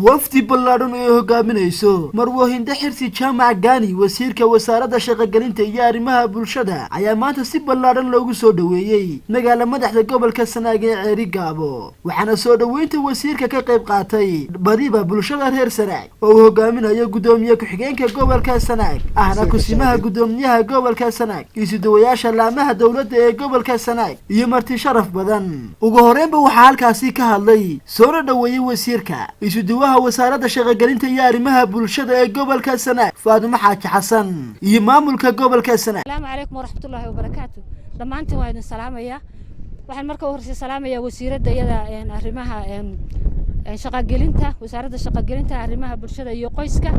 Wafdi ballaadhan oo ay hogaaminayso Marwo Hinde Xirsi Jaamac Gaani, wasiirka wasaaradda shaqogelinta iyo arrimaha bulshada, ayaa maanta si ballaadhan loogu soo dhoweeyey magaala madaxda gobolka Sanaag ee Ceerigaabo. Waxaana soo dhoweynta wasiirka ka qayb qaatay badiba bulshada reer Sanaag oo uu hogaaminayo guddoomiye ku-xigeenka gobolka Sanaag, ahna kusimaha guddoomiyaha gobolka Sanaag, isuduwayaasha laamaha dowladda ee gobolka Sanaag iyo marti sharaf badan. Ugu horeynba waxaa halkaasi ka hadlay soona dhoweeyey wasiirka isuduwaha wasaaradda shaqogelinta iyo arrimaha bulshada ee gobolka Sanaag, Faadimo Xaaji Xasan, iyo maamulka gobolka Sanaag. Asalaamu calaykum waraxmatullaahi wabarakaatu. Dhammaantiin waa idin salaamaya. Waxaan marka u horeysa salaamayaa wasiiradda iyada arrimaha shaqogelinta, wasaaradda shaqogelinta, arrimaha bulshada iyo qoyska,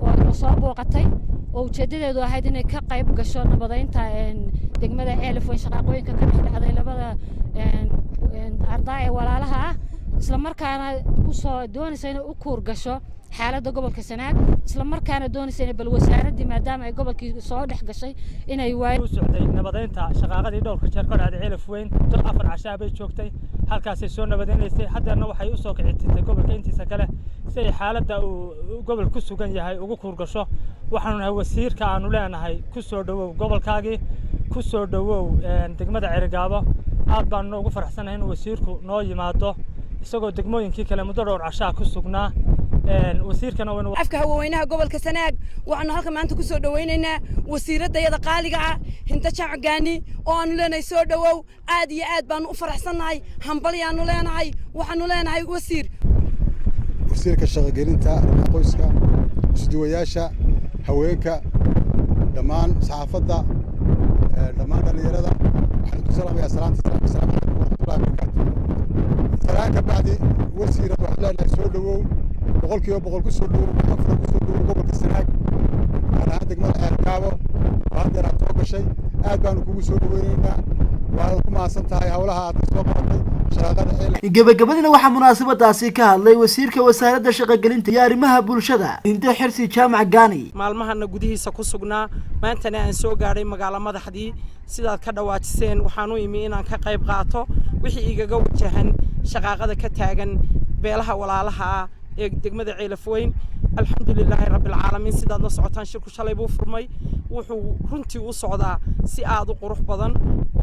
oo ina soo booqatay, oo ujeeddadeedu ahayd inay ka qayb gasho nabadeynta degmada Ceelafweyn, shaqaaqooyinka ka dhex dhacday labada ardaa ee walaalaha ah, isla markaana usoo doonaysa inay u kuur gasho xaaladda gobolka Sanaag, isla markaana doonaysa inay bal wasaaraddii, maadaama ay gobolkii soo dhex gashay, inay waay U socday nabadeynta shaqaaqadii dhowrka jeer ka dhacday Ceelaf Weyn. Muddo 4 cashaa bay joogtay halkaasay soo nabadeynaysay. Haddeerna waxay usoo kicitintay gobolka intiisa kale si ay xaaladda uu gobol ku sugan yahay ugu kuur gasho. Waxaanu nahay wasiirka aanu leenahay ku soo dhowow gobolkaagii, ku soo dhowow degmada Ceerigaabo. Aad baanu ugu faraxsanahay inuu wasiirku noo yimaado isagoo degmooyinkii kale muddo dhowr cashaa ku sugnaa. Wasiirkana waynu Afka haweenweynaha gobolka Sanaag, waxaanu halka maanta ku soo dhowaynaynaa wasiiraddayada qaaliga ah, Hinda Jaamac Gaani, oo aanu leenahay soo dhowow. Aad iyo aad baanu u faraxsannahay, hambalyaanu leenahay. Waxaanu leenahay, wasiir Wasiirka shaqogelinta, arrimaha qoyska, isduwayaasha, haweenka, dhammaan saxaafadda, dhammaan dhallinyarada, waxaan ku salaamayaa salaanta islaamka: asalaamu calaykum waraxmatullahi wabarakaatu. Salaan ka bacdi, wasiirad, waxaan leenahay soo dhowow, 100% ku soo dhowow, afra ku soo dhowow gobolka Sanaag, gaar ahaan degmada Ceergaabo oo haddeer aad soo gashay. Aad baanu kugu soo dhoweynaynaa, waanaad ku mahadsan tahay howlaha aad ka soo qabatay shaqaaqada Ceel. Gebagabadina waxaa munaasabadaasi ka hadlay wasiirka wasaaradda shaqogelinta iyo arrimaha bulshada, Hinde Xirsi Jaamac Gaani. Maalmahana gudihiisa ku sugnaa, maantana aan soo gaadhay magaalo madaxdii. Sidaad ka dhawaajiseen, waxaan u imi inaan ka qayb qaato wixii igaga wajahan shaqaaqada ka taagan beelaha walaalaha ah ee degmada Ceelafweyn. Alxamdulilaahi rabbilcaalamiin. Sidaad la socotaan, shirku shalay buu furmay. Wuxuu runtii u socdaa si aad u qurux badan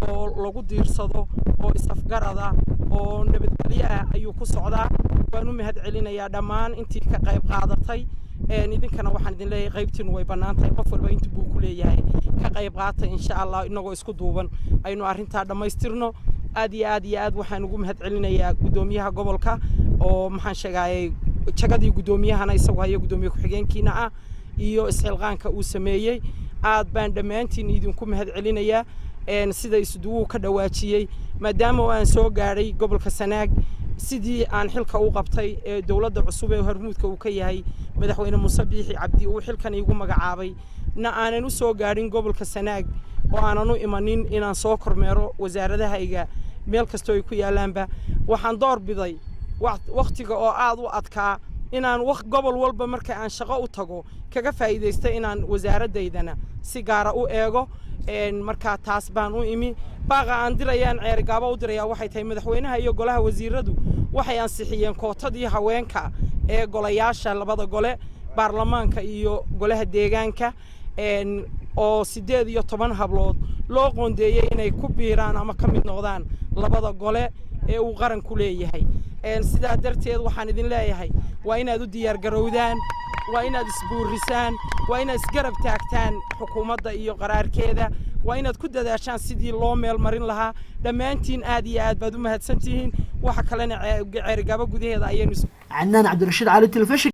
oo lagu diirsado oo isafgarada oo nabadgelyo ah ayuu ku socdaa. Waan u mahad celinayaa dhammaan intii ka qayb qaadatay. Idinkana waxaan idin leeyahay qaybtiinu way bannaan tahay, qof walba inta buu ku leeyahay ka qayb qaata. Insha Allah, inagoo isku duuban aynu arrintaa dhammaystirno. Aad iyo aad iyo aad waxaan ugu mahad celinayaa guddoomiyaha gobolka, oo maxaan sheegaayay, jagadii guddoomiyahana isagu haya, guddoomiye ku-xigeenkiina ah, iyo isxilqaanka uu sameeyey. Aad baan dhammaantiin idinku mahad celinayaa. Sida isduwuu ka dhawaajiyey, maadaama oo aan soo gaadhay gobolka Sanaag sidii aan xilka u qabtay ee dowladda cusub ee hormuudka uu ka yahay Madaxweyne Muuse Biixi Cabdi uu xilkan iigu magacaabay, na aanan u soo gaadhin gobolka Sanaag oo aanan u imanin inaan soo kormeero wasaaradahayga meel kastoo ay ku yaallaanba, waxaan door biday wakhtiga oo aad u adkaa inaan gobol walba marka aan shaqo u tago kaga faa'iidaysta inaan wasaaradaydana si gaara u eego. Markaa taas baan u imi. Baaqa aan dirayaan Ceerigaabo u dirayaa waxay tahay, madaxweynaha iyo golaha wasiiradu waxay ansixiyeen kootadii haweenka ee golayaasha labada gole, baarlamaanka iyo golaha deegaanka, oo 18 hablood loo qoondeeyey inay ku biiraan ama ka mid noqdaan labada gole ee uu qaranku leeyahay. Sidaa darteed waxaan idin leeyahay waa inaad u diyaargarowdaan, waa inaad isbuurisaan, waa inaad isgarab taagtaan xukuumadda iyo qaraarkeeda, waa inaad ku dadaashaan sidii loo meel marin lahaa. Dhammaantiin aad iyo aad baad u mahadsantihiin. Waxa kalena Ceerigaabo gudaheeda ayaynu Cadnaan Cabdirashiid Cali, telefishin.